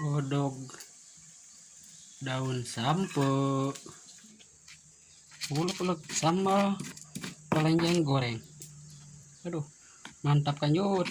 Godog daun sampeu, ulek-ulek sambal kelenjeng goreng. Aduh, mantap kanjut.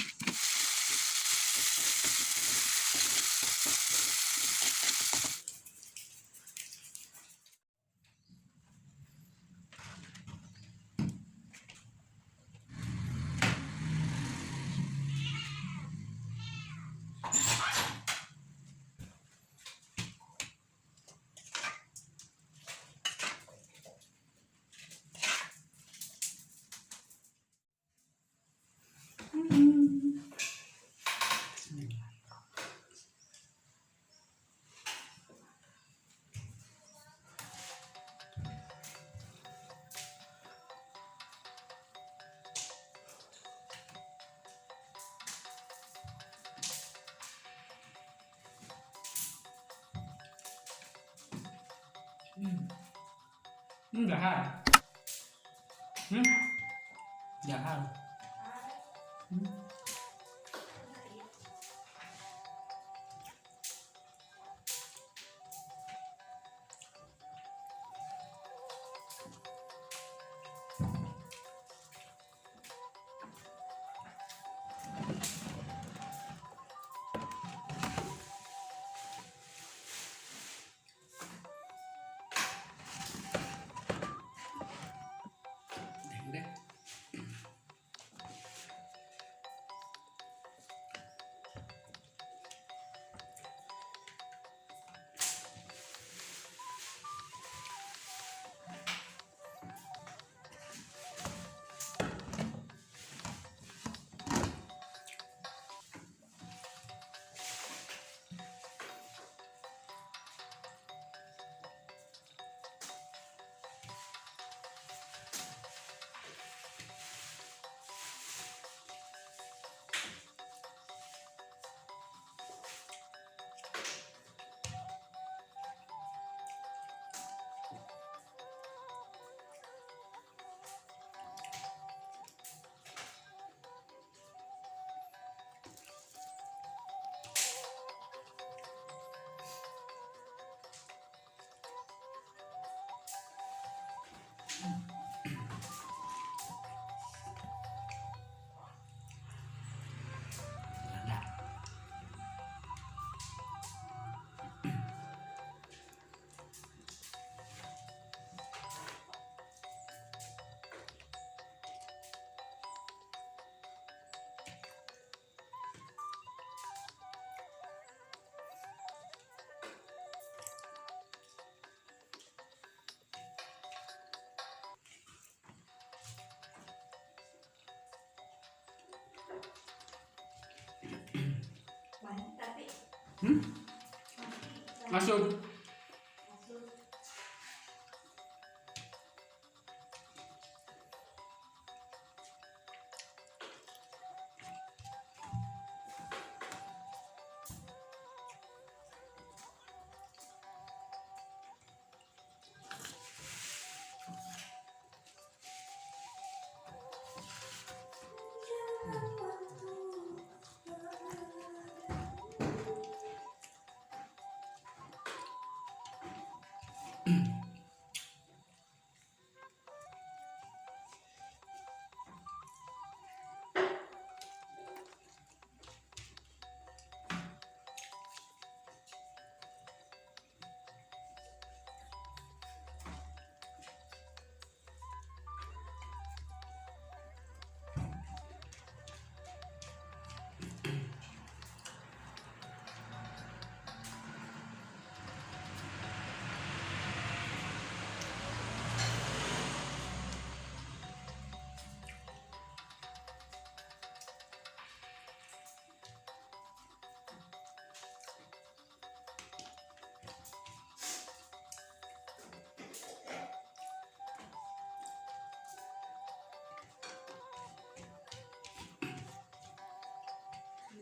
Dahar. Dahar. Deh. Ada. Banyak tapi Masuk. Masuk.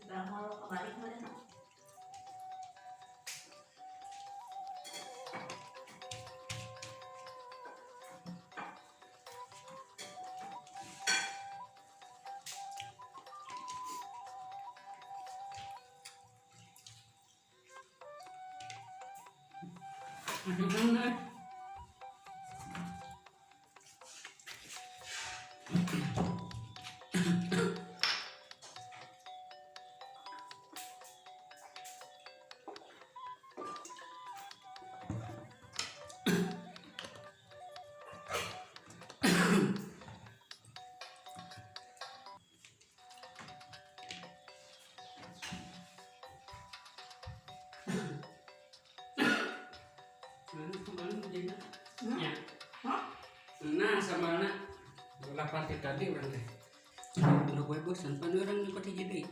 Bang mau kebalik mana? Aduh, Hmm? ya. Hah? Nah, sama anak lapar ti tadi urang teh. Udah gue bosan, pan urang nyokot hiji deui.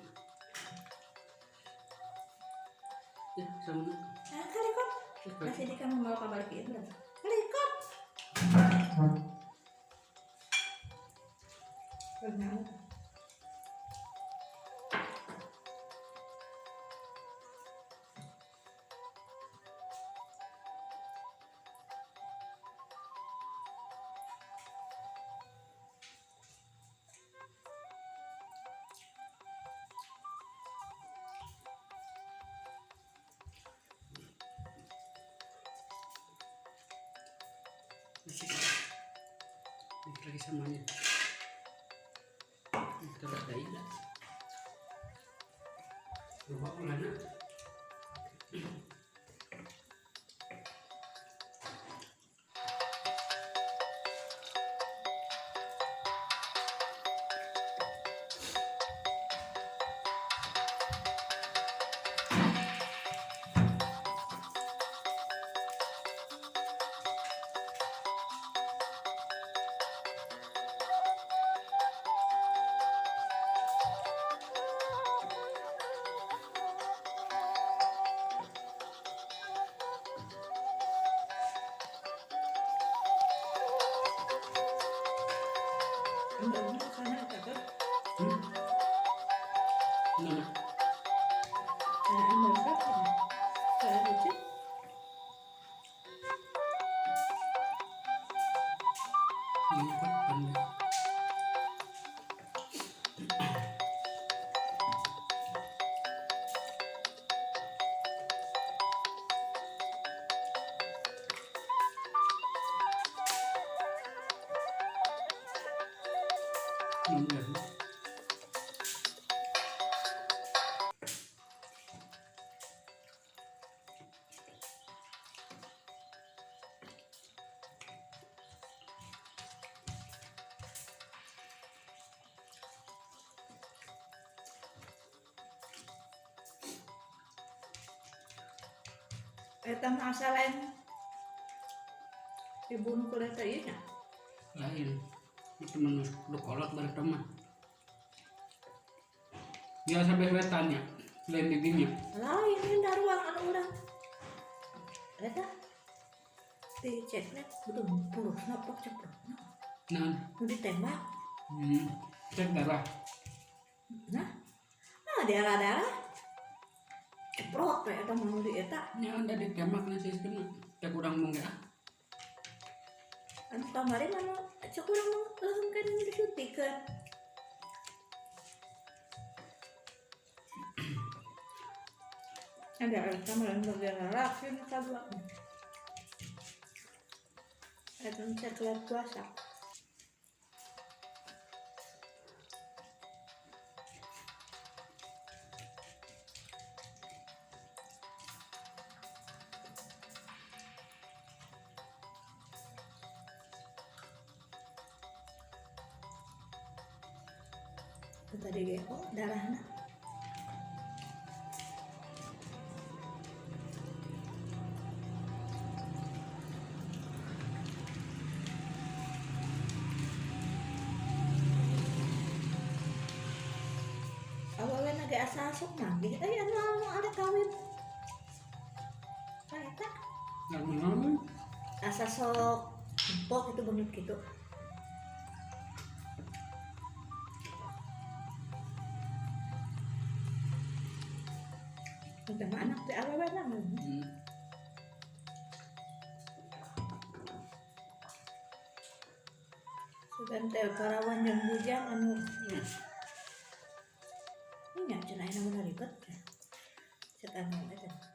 Ya, sama anak. Nah, kali kok. Masih di kamu mau kabar ieu berarti. Kali kok. Kenal. Masih. Ini lagi samanya. Kita lihat deui. Loba ulana. Enggak, karena itu Hmm? Nah, karena berapa? Karena itu ini kok pandai. Hmm. Eta mah asa lain dibunuh kulit teh ieu nya. Lain itu menurut lu kolot bareng mah ya sampai wetannya lain di dinya. Lain ini daruang anu urang. Eta diceknya belum purusna pok ceprotna. Nah, Nu ditembak. cek darah. Nah, nah darah-darah. Ceprot we eta mah nu di eta. Ya anda ditembak nih sistemnya cek urang mung ah. Anu kamari mah nu cek urang mah langsung kan disuntikkeun. Ada eta mah lain bagian laki nu kadua. Eta nu cek liat puasa. Itu tadi ge oh darahna. Awalnya ge asa asup manggih euy anu anu ada kawin. Ka eta Nggak menang. Asa sok empok itu banget gitu. Udah mah anak teh awewe lah. Sugan teh parawan jeung bujang anu nya cenah aya mun ribet. Cek anu eta.